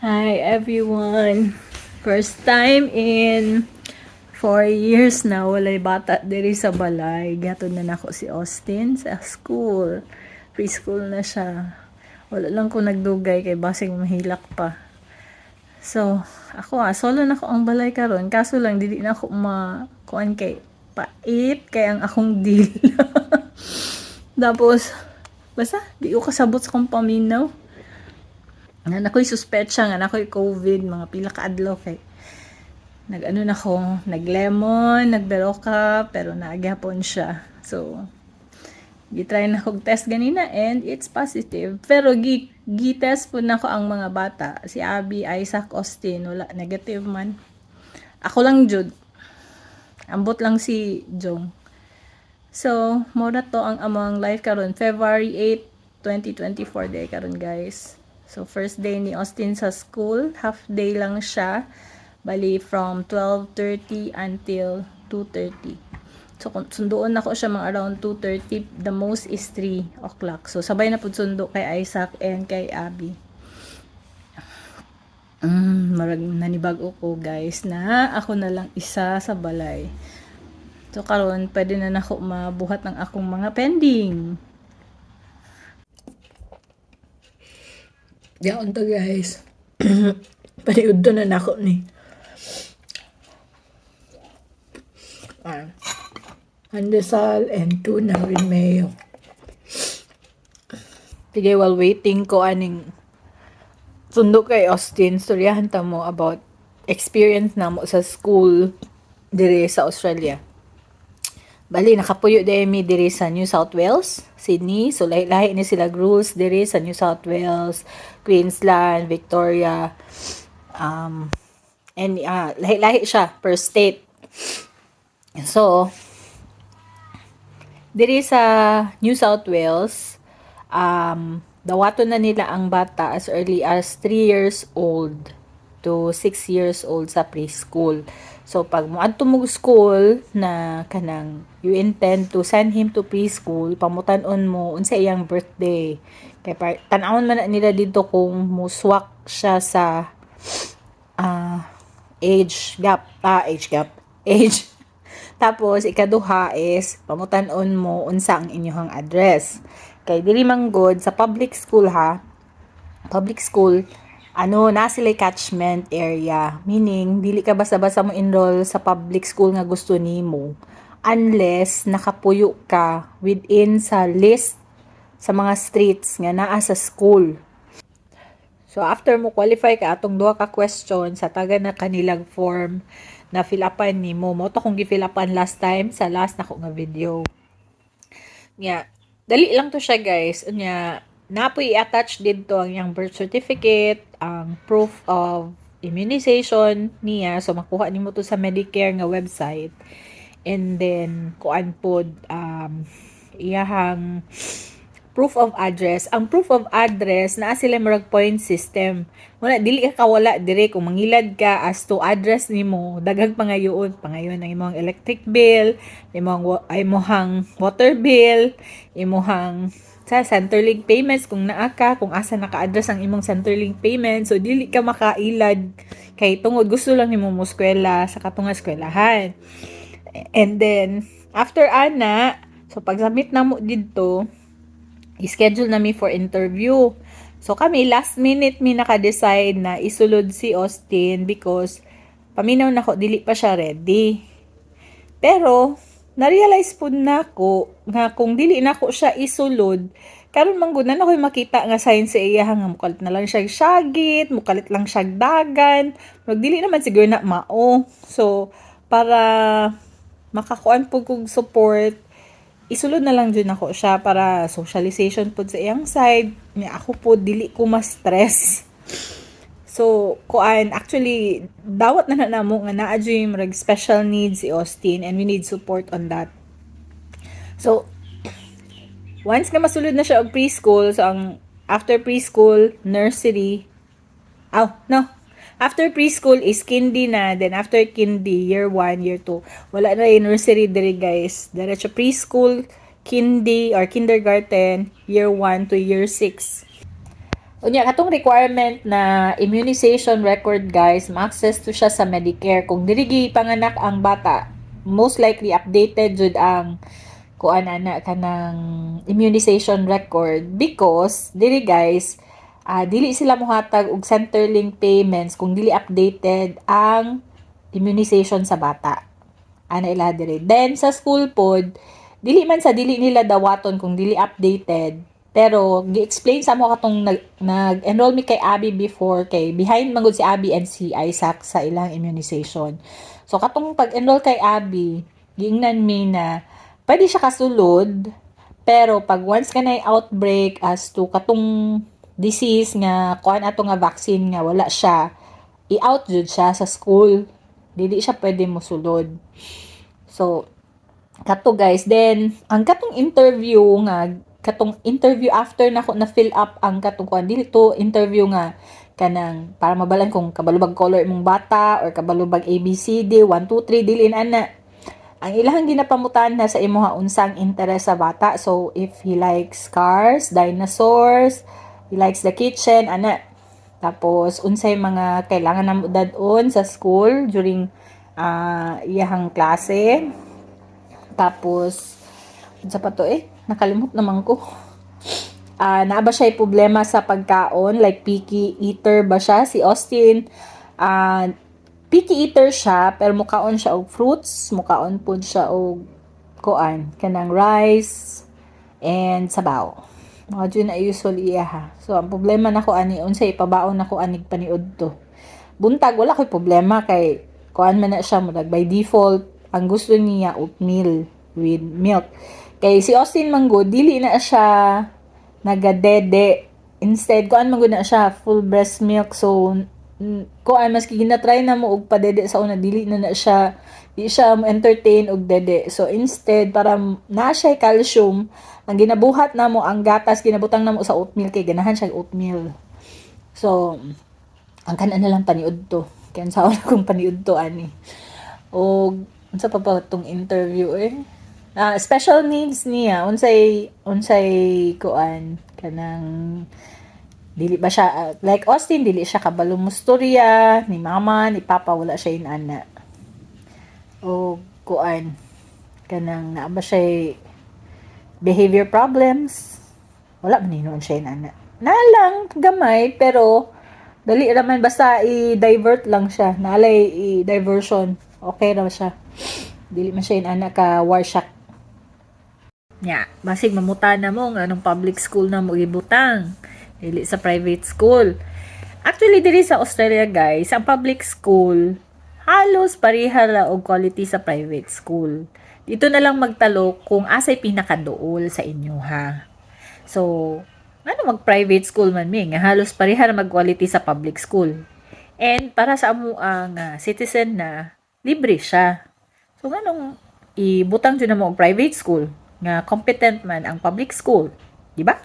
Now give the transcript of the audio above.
Hi everyone! First time in 4 years na walay bata diri sa balay. Gihatod na nako si Austin sa school. Preschool na siya. Wala lang ko nagdugay kay basig mahilak pa. So, ako solo na ko ang balay karon, kaso lang dili na ako ma kuan kay pait kay ang akong dila. Tapos basta di ko kasabot sa akong paminaw. Nga nakoy suspetsa nga nakoy COVID mga pila ka adlaw kay nag-ano na ko, nag-lemon, nag-Berocca, pero naa gyapon siya. So, gi-try na kog test ganina and it's positive. Pero gi-test po nako ang mga bata. Si Abby, Isaac, Austin, wala, negative man. Ako lang jud. Ambot lang si Jong. So, mao na to ang among life karon, February 8, 2024 day karon, guys. So, first day ni Austin sa school. Half day lang siya. Bali, from 12:30 until 2:30. So, kung sunduon nako siya mga around 2:30, the most is 3 o'clock. So, sabay na pud sundo kay Isaac and kay Abby. Marag nanibag-o ko, guys, na ako na lang isa sa balay. So, karon pwede na nako mabuhat ng akong mga pending. Yaon to, guys. Paniud na nako ni. Pandesal and tuna with mayo. Sige, while waiting ko aning sundo kay Austin, storyahan ta mo about experience namo sa school dire sa Australia. Bali, nakapuyo diay mi diri sa New South Wales, Sydney. So, lahi-lahi ni sila rules diri sa New South Wales, Queensland, Victoria. And lahi-lahi siya per state. So, diri sa New South Wales, dawaton na nila ang bata as early as 3 years old to 6 years old sa preschool. So, pag moadto mo school na kanang you intend to send him to preschool, pamutan-on mo unsa iyang birthday. Kay tan-awon man na nila dito kung muswak siya sa age gap, age gap, age. Tapos ikaduha is pamutan-on mo unsa ang inyong address. Kay dili man good sa public school ha. Public school, ano na sila catchment area, meaning dili ka basta-basta mo enroll sa public school nga gusto nimo unless nakapuyo ka within sa list sa mga streets nga naa sa school. So after mo qualify ka atong duha ka question sa taga na kanilang form na fill upan nimo. Mao to kung gi-fill upan last time sa last nako nga video. Nya, dali lang to siya, guys. Nya, napoy i-attach didto ang iyang birth certificate, ang proof of immunization niya. So makuha nimo to sa Medicare nga website. And then kuan pod, iyahang proof of address. Ang proof of address, naa sila murag point system. Wala, dili ka kawala dire kung mangilad ka as to address nimo, daghang pangayoon, pangayon ang imong electric bill, imong ay imong water bill, imong sa Centrelink payments kung naa ka, kung asa naka-address ang imong Centrelink payment. So dili ka makailad kay tungod gusto lang nimo mo eskwela sa katong eskwelahan. And then after ana, so pag submit na mo didto, i-schedule na mi for interview. So kami, last minute mi naka-decide na isulod si Austin because paminaw nako dili pa siya ready. Pero na-realize pud nako nga kung dili nako siya isulod, karon man gud na ako'y makita nga sign sa iya nga mukalit na lang siya syagit, mukalit lang siya dagan. Magdili naman siguro na mao. So para makakuan pud kog support, isulod na lang jud nako siya para socialization pud sa iyang side. Nya ako pud dili ko ma-stress. So, kuan, actually, dawat na na namo nga naa jud murag special needs si Austin and we need support on that. So, once nga masulod na siya og preschool, so ang after preschool, nursery, oh, no. After preschool is kindy na, then after kindy, year 1, year 2. Wala na yung nursery diri, guys. Diretso preschool, kindy or kindergarten, year 1 to year 6. Unya, katong requirement na immunization record, guys, ma-access to siya sa Medicare. Kung diri panganak ang bata, most likely updated jud ang kuan ana, kanang immunization record, because diri, guys, dili sila mohatag og Centrelink payments kung dili updated ang immunization sa bata. Ana ila diri. Then sa school pod, dili man sa dili nila dawaton kung dili updated, pero gi-explain sa amo katong nag-enroll mi kay Abby before, kay behind man gud si Abby and si Isaac sa ilang immunization. So katong pag-enroll kay Abby, giingnan mi na pwede siya kasulod, pero pag once ka na outbreak as to katong disease nga kuan ato nga vaccine nga wala siya, i-out jud siya sa school. Dili siya pwede mosulod. So kato, guys, then ang katong interview nga, katong interview after na ko na fill up ang katong kuan, dili to interview nga kanang para mabalan kung kabalo bag color imong bata or kabalo bag ABCD 1 2 3, dili na ana. Ang ilahang ginapamutan na sa imuha, unsang interest sa bata. So if he likes cars, dinosaurs, he likes the kitchen, ana. Tapos unsay mga kailangan namo dad-on sa school during iyahang klase. Tapos unsa pa to eh, nakalimot naman ko. Naa ba siya problema sa pagkaon, like picky eater ba siya? Si Austin, picky eater siya, pero mukaon siya og fruits, mukaon pud siya og kuan, kanang rice and sabaw. Mao jud na usually iya ha. So ang problema nako ani, unsay ipabaon nako anig paniud to buntag? Wala koy problema kay kuan man na siya, murag by default ang gusto niya oatmeal with milk. Kay si Austin man gud, dili na siya nagadede. Instead, kuan man gud na siya, full breast milk. So kuan, maski gina-try na mo og padede sa una, dili na na siya, di siya mo entertain og dede. So instead, para naa siya calcium, ang ginabuhat namo ang gatas, ginabutang namo sa oatmeal kay ganahan siya og oatmeal. So ang kanan na lang paniud to. Kaya sa una kong paniud to ani. Og unsa pa ba tong interview eh? Special needs niya, unsay unsay kuan, kanang dili ba siya like Austin, dili siya kabalo mustorya ni mama ni papa, wala siya inana. O kuan, kanang naa ba siya behavior problems? Wala man hinuon siya inana. Na lang gamay, pero dali raman, basta i-divert lang siya. Naalay i-diversion. Okay ra siya. Dili man siya inana ka warsyak. Nya, basig mamuta na mo nga anong public school na mo ibutang, dili sa private school. Actually, diri sa Australia, guys, ang public school halos pareha ra og quality sa private school. Dito na lang magtalo kung asay pinakaduol sa inyo ha. So, ano, mag private school man mi nga halos pareha ra mag quality sa public school. And para sa amo ang citizen na, libre siya. So nganong ibutang jud na mo og private school nga competent man ang public school, di ba?